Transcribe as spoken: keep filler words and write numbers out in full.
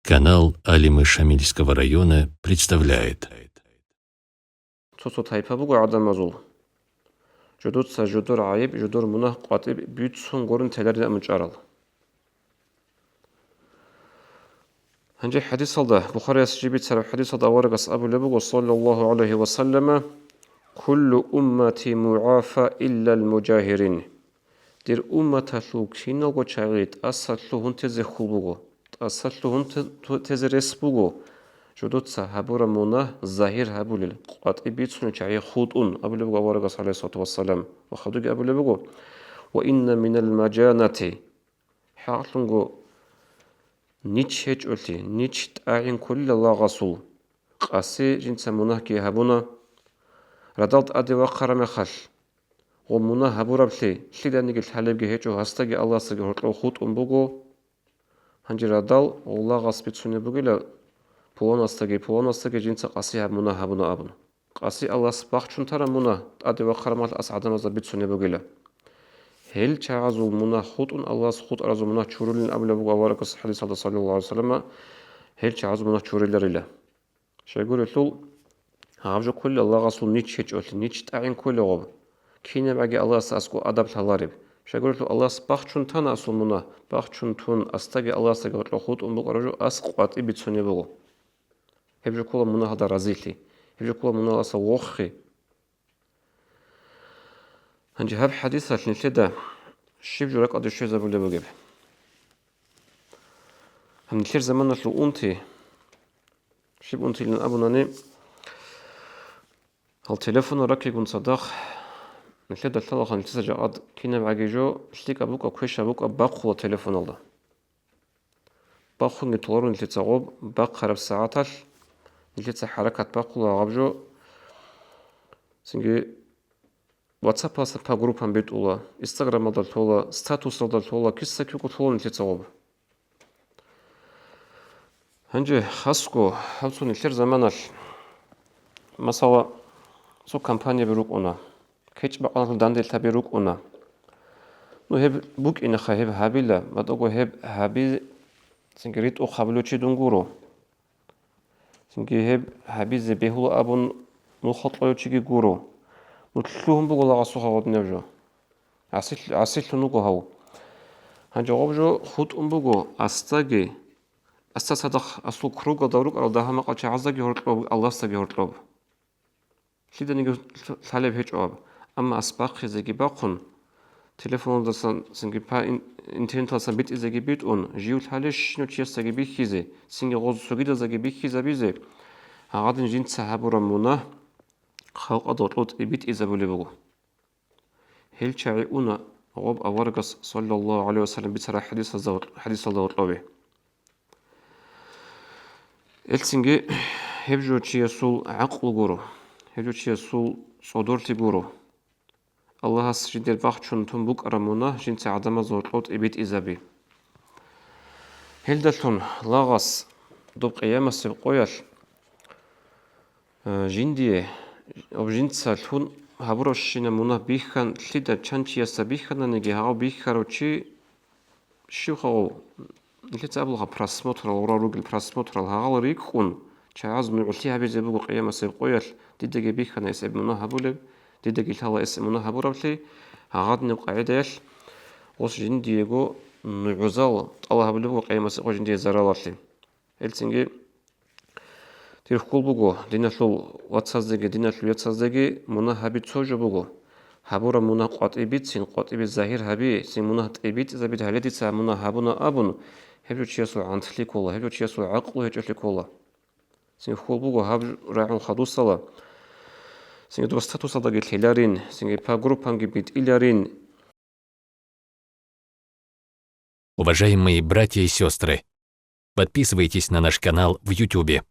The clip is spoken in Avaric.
Канал Алимы Шамильского района представляет. Цо-цо тайпа буго гӀадамазул. Жодоца жодор гӀайиб, жодор мунагь къватӀиб бицун гурин теларин амучӀарал. Гьанже хадисалда, Бухарияс жиб бицараб хадисалда аварагас абулеб буго, саллаллаху гӀалайхи ва саллама: «Куллу уммати мугӀафа иллал мужагьирин». Дир умматалъул киналго чагӀи тӀаса лъугьун тезе хьул буго. ТӀаса лъугьун те-, ту-, тезе рес буго. Жодоца гьабураб мунагь загьир гьабулел, къватӀиб бицунел чагӀи хутӀун, абулеб буго аварагас, гӀалайхиссалату вассалам, ва хадуги абулеб буго: «Ва инна минал мажанати». ХӀакълъунго, нич гьечӀолъи, нич тӀагӀин кколила лагъасул, къаси жинца мунагьги гьабуна, радал тӀаде вахъараб мехалъ, гъо мунагь гьабураблъи лъиданиги лъалебги гьечӀо, гьасдаги Аллагьасдаги гьоркьов хутӀун буго. Гьанже радал гъо лагъас бицунеб бугила, пуланасдаги пуланасдаги жинца къаси гьаб мунагь гьабуна абун. Къаси Аллагьас бахчун тараб мунагь тӀаде вахъараб мехалъ ас гӀадамазда бицунеб бугила. Гьел чагӀазул мунагь хутӀун Аллагьас хутӀаразул мунагь чурулин абулеб буго аварагас хадисалда, саллаллаху гӀалайхи ва саллама, гьел чагӀазул мунагь чуруларила. Щайгурелъул, гьаб жо кколила лагъасул нич гьечӀолъи, нич тӀагӀин кколегъоб. КинабгӀаги Аллагьас аскӀо адаб лъалареб. Щайгурелъул Аллагьас бахчун тана асул мунагь, бахчун тун, асдаги Аллагьасдаги гьоркьов хутӀун букӀараб жо ас къватӀиб бицунеб буго. Гьеб жо ккола мунагьалда разилъи, гьеб жо ккола мунагьалдаса вохи. Гьанже гьаб хадисалъ нилъеда щиб жо ракӀалде щвезабулеб бугеб? Гьаб нилъер заманалъул унти, щиб унтилан абунани, гьал телефонал раккигун цадахъ, нилъеда лъалаха нилъеца жакъад кинабгӀаги жо лъикӀаб букӀа, квешаб букӀа бахъула телефоналда. Бахъунги толаро нилъеца гъоб бахъараб сагӀаталъ, нилъеца хӀаракат бахъула гьаб жо. Цинги WhatsApp-алъа по группам битӀула, Instagram-алда лъола, статусалда лъола, киса-кивго лъола нилъеца гъоб. Гьанже хасго гьаб цо нилъер заманалъ, масала, цо компанияб рукӀуна, кечӀ-бакъаналъул данделъаби рукӀуна. Ну, гьеб букӀинаха, гьеб гьабила, батӀаго гьеб гьаби цинги ритӀухъ гьабулев чи дун гуро. Цинги гьеб гьабизе бегьула абун нухал кьолев чиги гуро. Ну, лъугьун буго лагъасухъа гъодинаб жо. ГӀасил-, гӀасилъун вуго гьав. Гьанже гъоб жо хутӀун буго асдаги, асда цадахъ асул кругалда рукӀарал дагьа-макъал чагӀаздаги гьоркьоб, Аллагьасдаги гьоркьоб. Лъиданиги лъалеб гьечӀо гьаб. Амма ас бахъизеги бахъун, телефоналдасан цинги па ин-, интернеталдасан битӀизеги битӀун, жив лъалещинав чиясдаги бихьизе, цинги гъоз цогидаздаги бихьизабизе, гьагъадин жинца гьабураб мунагь халкъалда гьоркьоб тӀибитӀизабулеб буго. Гьел чагӀи уна гъоб аварагас, саллаллаху гӀалайхи ва саллам, бицараб хадисазда гьоркь-, хадисалда гьоркьобе. Элцинги гьеб жо чиясул гӀакълу гуро, гьеб жо чиясул цӀодорлъи гуро. Аллагьас жиндир бахчун тун букӀараб мунагь жинца гӀадамазда гьоркьоб тӀибитӀизаби. Гьелдалъун лагъас доб къиямасеб къоялъ, э, жиндие, об жинца лъун гьабуравщинаб мунагь бихьан, лъида чан чиясда бихьананиги, гьав бихьарав чи щивха гъов? Нилъеца абулаха просмотрал, гъурал ругел просмотрал, гьагъал рикӀкӀун, чагӀаз нугӀлъи гьабизе буго къиямасеб къоялъ, дидаги бихьана эс гьеб мунагь гьабулеб, дидаги лъала эс мунагь гьабураблъи, гьагъадинаб къагӀидаялъ гъос жиндиего нугӀзал тӀалаб гьабулеб буго къиямасеб къо жиндие заралалъе. Элцинги дир хьул буго, диналъул вацаздеги, диналъул яцаздеги мунагь гьаби цо жо буго. Гьабураб мунагь къватӀиб бицин, къватӀибе загьир гьаби, цин мунагь тӀибитӀизабизе гьале дица мунагь гьабуна абун, гьеб жо чиясул гӀантлъи ккола, гьеб жо чиясул гӀакълу гьечӀолъи ккола. Цин хьул буго гьаб рагӀун хадусала, цинги доб статусалдаги лъеларин, цинги по группанги битӀиларин. Уважаемые братья и сестры, подписывайтесь на наш канал в Ютубе.